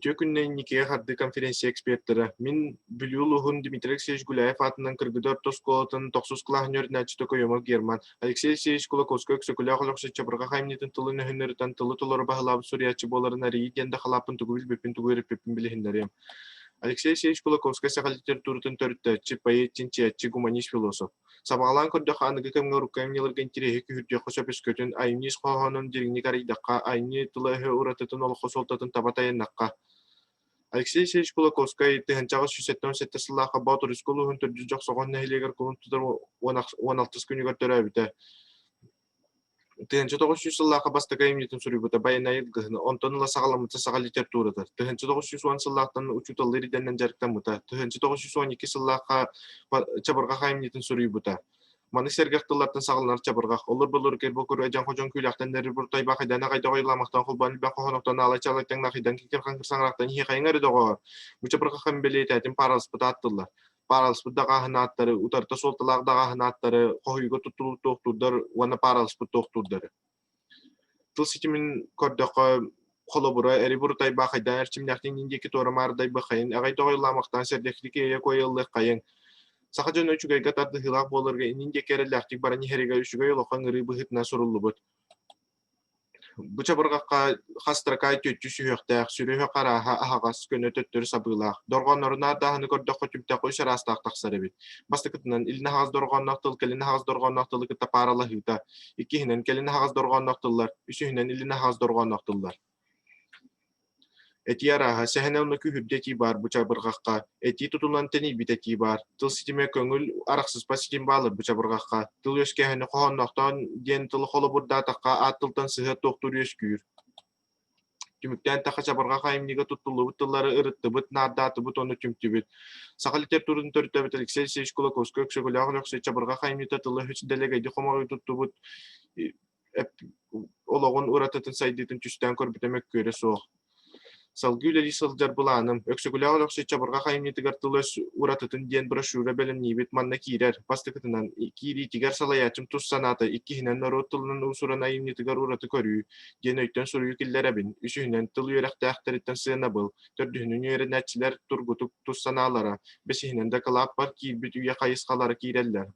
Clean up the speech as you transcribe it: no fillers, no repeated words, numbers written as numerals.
Үтүө күнүнэн инникигэ хардыы конференция экспертэрэ, мин Бүлүү улууһун Дмитрий Алексеевич Гуляев аатынан Кыргыдай орто оскуолатын тохсус кылааһын үөрэнээччитэ Окоемов Герман, Алексей Алексеевич Кулаковскай Өксөкүлээх Өлөксөй чабырҕах айымньытын тылын-өһүн ырытан тылы толору баһылаабыт суруйааччы буоларын арыйыы диэн да халааппын тугу билбиппин, тугу үөрэппиппин билиһиннэриэм. Алексей Алексеевич Кулаковскай саха литературатын төрүттээччи, поэт, чинчийээччи, гуманист-философ. Сабаҕалаан көрдөххө, аныгы кэмҥэ урукку айымньыларга интэриэһи күүһүрдүөххэ сөп өскөтүн айымньы ис хоһоонун дириҥник арыйдахха, айымньы тыла-өһө уратытын олоххо суолтатын таба тайаннахха. Алексей Алексеевич Кулаковскай 1877 сыллаахха Боотуруску улууһун Төрдүс Дьохсоҕон нэһилиэгэр кулун тутар 16 күнүгэр төрөөбүтэ. 1900 сыллаахха бастакы айымньытын суруйбута «Байанай ыргыһына», онтон ыла саҕаламмыта саха литературата. 1910 сыллаахтан учууталлыыр идэнэн дьарыктаммыта. 1912 сыллаахха чабырҕах айымньытын суруйбута. Маннык сэргэх тыллартан саҕаланар чабырҕах. Олор болор кэрбокур эдьэн ходьон күүлэхтэн нэрир тайбахайдан аҕайдах ойламахтан холбоон илбэх хоһоноктон аалай чалайтан нахайдан кикир хаҥкыр саҥарахтан иһиэхэйиҥ эрэ доҕоор. Бу чабырҕаххын бэлиэтээтим паараласпыт ааттыллар. Паараласпыт даҕааһын ааттары, утарыта суолталаах даҕааһын ааттары, хоһуйга туттуллубут туохтуурдар уонна паараласпыт туохтуурдары. Тыл ситимин көрдөххө, холобура, эри-бурутай баахайдаан эрчимнээхтик иҥин диэки туора маардай бахайын, аҕай доҕойлаамахтаан сэргэхтик иэйэ-куойаллыаххайыҥ. Саха дьоно үчүгэйгэ тардыһыылаах буоларга иннин диэки эрэллээхтик баран иһэригэр үчүгэй олоххо ыҥырыы быһыытынан суруллубут. Бу чабырҕахха хас строкай түөччү сүһүөхтээх, сүрүһүөх арааһа аһаҕас, көнө төттөрү сабыылаах. Дорҕооннору наардааһыны көрдөххө түмтэххэ үс араастаах тахсар эбит. Бастакытынан, илин аһаҕас дорҕоонноох тыл кэлин аһаҕас дорҕоонноох тылы кытта пааралаһыыта. Иккиһинэн, кэлин аһаҕас дорҕоонноох тыллар. Үсүһүнэн, илин аһаҕас дорҕоонноох тыллар. Этии арааһа, сэһэнэ уонна күүһүрдүү этии баар бу чабырҕахха, этии тутулунан тэнийбит этии баар, тыл ситимэ көҥүл арахсыспат ситим баалыр бу чабырҕахха, тыл үөскээһинэ хоһоонноохтоон диэн тылы холобурдаатахха аат тылтан сыһыат туохтуур үөскүүр. Түмүктээн эттэххэ, чабырҕах айымньыга туттуллубут тыллары ырыттыбыт, наардаатыбыт уонна түмтүбүт. Саха литературатын төрүттээбит Алексей Алексеевич Кулаковскай Өксөкүлээх Өлөксөй чабырҕах айымньыта тылы-өһү дэлэгэйдик хомоҕойу туттубут олоҕун уратытын сайдыытын түстээн көрбүтэ мөккүөрэ суох. Салгыы үлэлии сылдьар былааным, Өксөкүлээх Өлөксөй чабырҕах айымньытыгар тыл-өс уратытын диэн брошюра бэлэмниибит манна киирэр. Бастакытынан, киириитигэр салайааччым тус санаата, иккиһинэн, норуот тылынан уус-уран айымньытыгар ураты көрүү диэн өйтөн суруйуу киллэрэбин. Үсүһүнэн, тыл үөрэхтээхтэриттэн сыанабыл. Төрдүһүнэн, үөрэнээччилэр тургутук тус санаалара. Бэсиһинэн, дакылааппар киирбит үйэ хайысхалара киирэллэр.